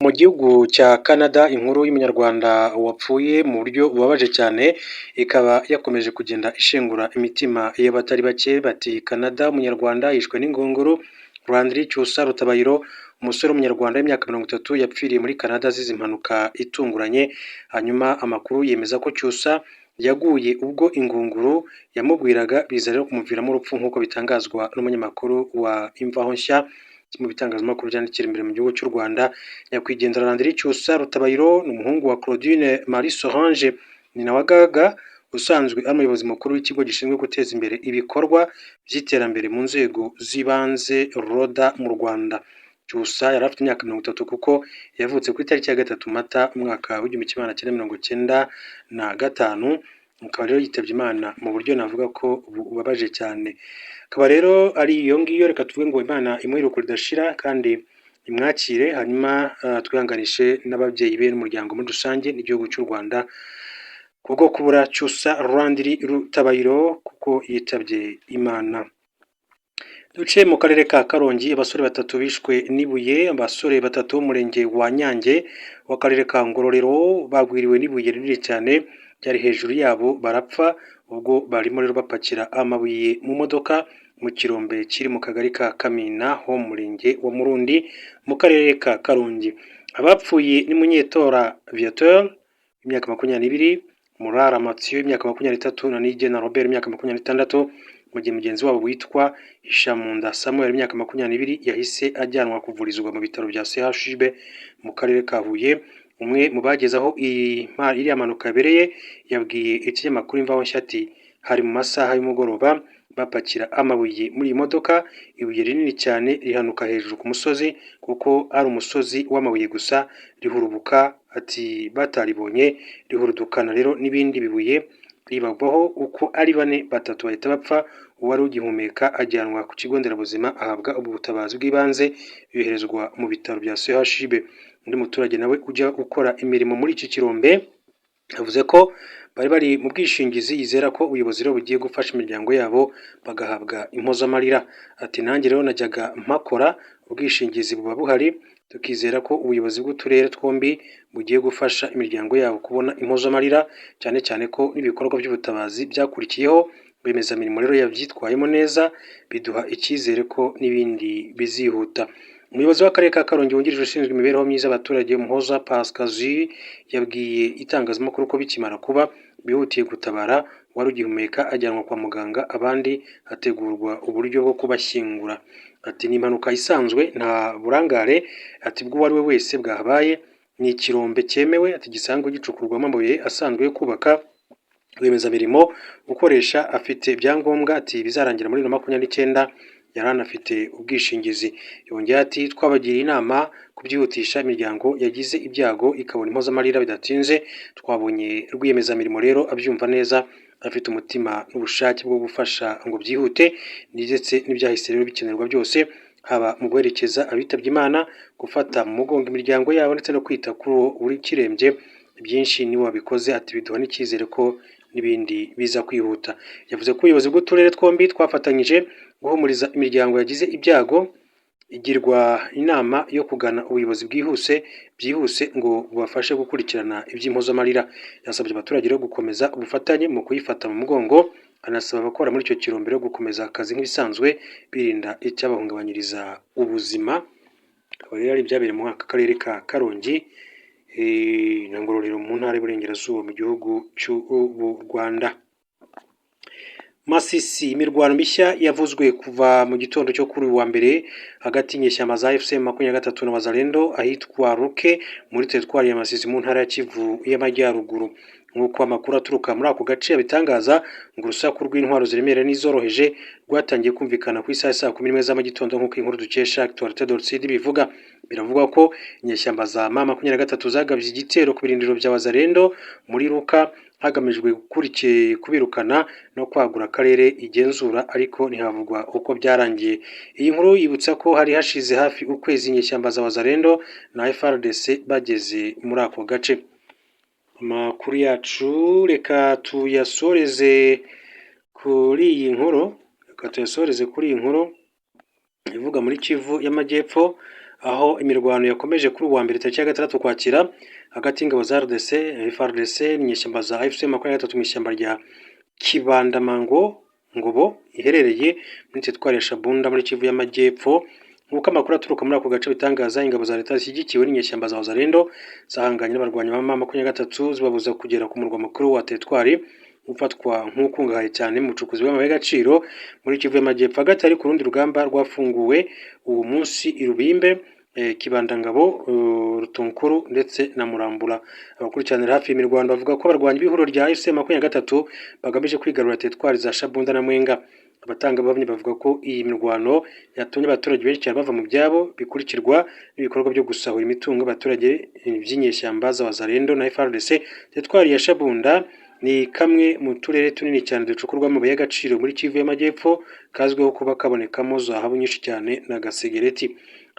Mu gihugu cya Canada, inkuru y'umunyarwanda wapfuye mu buryo bubabaje cyane ikaba yakomeje kugenda ishengura imitima y'abatari bake. Bati: "Canada, umunyarwanda yishwe n'ingunguru." Landry Cyusa Rutabayiro, umusore w'umunyarwanda w'imyaka 30, yapfiriye muri Canada azize impanuka itunguranye. Hanyuma amakuru yemeza ko Cyusa yaguye ubwo ingunguru yamugwiraga, biza rero kumuviramo urupfu, nk'uko bitangazwa n'umunyamakuru wa Imvaho Nshya mu bitangazamakuru byandikira imbere mu gihugu cy'u Rwanda. Nyakwigendera Landry Cyusa Rutabayiro ni umuhungu wa Claudine Marie Solange nyina wa Gaga, usanzwe ari umuyobozi mukuru w'ikigo gishinzwe guteza imbere ibikorwa by'iterambere mu nzego z'ibanze, RODA, mu Rwanda. Cyusa yari afite imyaka 30 kuko yavutse ku itariki ya 3 Mata umwaka w'1995, akaba rero yitabye Imana mu buryo navuga ko bubabaje cyane. Akaba rero ari iyo ngiyo. Reka tuvuge ngo Imana imuhe iruhuko ridashira kandi imwakire, hanyuma twihanganishe n'ababyeyi be n'umuryango muri rusange n'igihugu cy'u Rwanda kubwo kubura Cyusa Landry Rutabayiro kuko yitabye Imana. Duce mu karere ka Karongi, abasore batatu bishwe n'ibuye. Abasore batatu b'umurenge wa Nyange w'akarere ka Ngororero bagwiriwe n'ibuye rinini cyane ryari hejuru yabo, barapfa ubwo barimo rero bapakira amabuye mu modoka mu kirombe kiri mu kagari ka Kamina ho mu murenge wa Murundi mu karere ka Karongi. Abapfuye ni Munyetora Viateur imyaka 22, Murara Mathieu imyaka 23 na Niyigena Robert imyaka 26, mu gihe mugenzi wabo witwa Ishamunda Samuel imyaka 22 yahise ajyanwa kuvurizwa mu bitaro bya CHUB mu karere ka Huye. Umwe mu bageze aho iriya mpanuka yabereye yabwiye ikinyamakuru Imvaho Nshya ati: "Hari mu masaha y'umugoroba, bapakira amabuye muri iyi modoka, ibuye rinini cyane rihanuka hejuru ku musozi, kuko ari umusozi w'amabuye gusa, rihurubuka." Ati: "Bataribonye rihurudukana rero n'ibindi bibuye, ribagwaho uko ari bane, batatu bahita bapfa, uwari ugihumeka ajyanwa ku kigo nderabuzima ahabwa ubutabazi bw'ibanze, yoherezwa mu bitaro bya CHUB." Undi muturage nawe ujya ukora imirimo muri iki kirombe yavuze ko bari bari mu bwishingizi, yizera ko ubuyobozi rero bugiye gufasha imiryango yabo bagahabwa impozamarira. Ati: "Nanjye rero najyaga mpakora, ubwishingizi buba buhari, tukizera ko ubuyobozi bw'uturere twombi bugiye gufasha imiryango yabo kubona impozamarira, cyane cyane ko n'ibikorwa by'ubutabazi byakurikiyeho, rwiyemezamirimo rero yabyitwayemo neza, biduha icyizere ko n'ibindi bizihuta." Umuyobozi w'akarere ka Karongi wungirije ushinzwe imibereho myiza y'abaturage, Muhoza Pascasie, yabwiye itangazamakuru ko bikimara kuba bihutiye gutabara uwari ugihumeka ajyanwa kwa muganga, abandi hategurwa uburyo bwo kubashyingura. Ati: "Ni impanuka isanzwe, nta burangare," ati, "bw'uwo ari we wese bwahabaye, ni ikirombe cyemewe," ati, "gisanzwe gicukurwamo amabuye asanzwe yo kubaka, rwiyemezamirimo ukoresha afite ibyangombwa," ati, "bizarangira muri 2029, yari anafite ubwishingizi." Yongeye ati: "Twabagiriye inama kubyihutisha, imiryango yagize ibyago ikabona impozamarira bidatinze. Twabonye rwiyemezamirimo rero abyumva neza, afite umutima n'ubushake bwo gufasha ngo byihute, ndetse n'ibyahise rero bikenerwa byose, haba mu guherekeza abitabye Imana, gufata mu mugongo imiryango yabo, ndetse no kwita kuri uwo uri kirembye, byinshi nibo wabikoze." Ati: "Biduha n'icyizere ko n'ibindi biza kwihuta." Yavuze ko ubuyobozi bw'uturere twombi twafatanyije guhumuriza imiryango yagize ibyago, igirwa inama yo kugana ubuyobozi bwihuse byihuse ngo bubafashe gukurikirana iby'impozamarira. Yasabye abaturage rero gukomeza ubufatanye mu kuyifata mu mugongo, anasaba abakora muri icyo kirombe gukomeza akazi nk'ibisanzwe, birinda icyabahungabanyiriza ubuzima. Akaba rero ari ibyabereye muri aka karere ka Karongi na Ngororero mu ntara y'Iburengerazuba mu gihugu cy'u Rwanda. Masisi, imirwano mishya yavuzwe kuva mu gitondo cyo kuri uyu wa mbere hagati y'inyeshyamba za AFC M23 na Wazalendo ahitwa Ruke muri teritwari ya Masisi mu ntara ya Kivu y'Amajyaruguru. Nk'uko amakuru aturuka muri ako gace abitangaza, ngo urusaku rw'intwaro ziremereye n'izoroheje rwatangiye kumvikana ku isaha ya saa 11 za mu gitondo, nk'uko inkuru dukesha Actualité.cd bivuga. Biravugwa ko inyeshyamba za M23 zagabye igitero ku birindiro bya Wazalendo muri Ruka, hagamijwe kubirukana no kwagura akarere igenzura, ariko ntihavugwa uko byarangiye. Iyi nkuru yibutsa ko hari hashize hafi ukwezi inyeshyamba za Wazalendo na FARDC bageze muri ako gace. Amakuru yacu reka tuyasoreze kuri iyi nkuru, reka tuyasoreze kuri iyi nkuru ivuga muri Kivu y'Amajyepfo, aho imirwano yakomeje kuri uwa mbere tariki ya 6 Ukwakira hagati y'ingabo za RDC, FARDC n'inyeshyamba za AFC M23 mu ishyamba rya Kibandamango Ngobo iherereye muri teritwari ya Shabunda muri Kivu y'Amajyepfo. Nk'uko amakuru aturuka muri ako gace bitangaza, ingabo za leta zishyigikiwe n'inyeshyamba za Wazalendo zahanganye n'abarwanyi ba M23 zibabuza kugera ku murwa mukuru wa teritwari ufatwa nk'ukungahaye cyane mu bucukuzi bw'amabuye y'agaciro muri Kivu y'Amajyepfo. Hagati ari ku rundi rugamba rwafunguwe uwo munsi i Rubimbe, Kibandangabo, Rutunkuru ndetse na Murambura. Abakurikiranira hafi imirwano bavuga ko abarwanyi b'ihuriro rya AFC M23 bagamije kwigarurira teritwari za Shabunda na Mwenga. Abatangabuhamya bavuga ko iyi mirwano yatumye abaturage benshi cyane bava mu byabo, bikurikirwa n'ibikorwa byo gusahura imitungo y'abaturage by'inyeshyamba za Wazalendo na FARDC. Teritwari ya Shabunda ni kamwe mu turere tunini cyane ducukurwamo amabuye y'agaciro muri Kivu y'Amajyepfo, kazwiho kuba kabonekamo zahabu nyinshi cyane na gasegereti.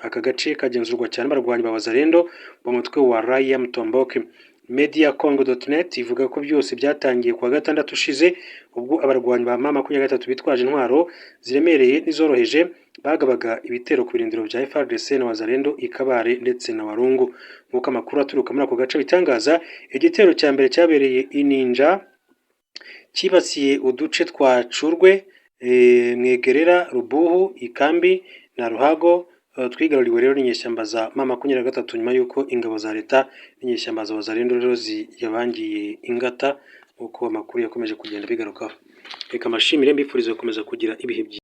Aka gace kagenzurwa cyane n'abarwanyi ba Wazalendo mu mutwe wa Raia Mutomboki. Mediacongo.net ivuga ko byose byatangiye kuwa gatandatu ushize, ubwo abarwanyi ba M23 bitwaje intwaro ziremereye n'izoroheje bagabaga ibitero ku birindiro bya FARDC na Wazalendo i Kabare ndetse na Walungu. Nk'uko amakuru aturuka muri ako gace bitangaza, igitero cya mbere cyabereye i Ninja cyibasiye uduce twa Curwe, Mwegerera, Rubuhu, Ikambi na Ruhago, twigaruriwe rero n'inyeshyamba za M23 nyuma y'uko ingabo za leta n'inyeshyamba za Wazalendo rero ziyabangiye ingata, nk'uko amakuru yakomeje kugenda bigarukaho. Reka mbashimire, mbifurize gukomeza kugira ibihe byiza.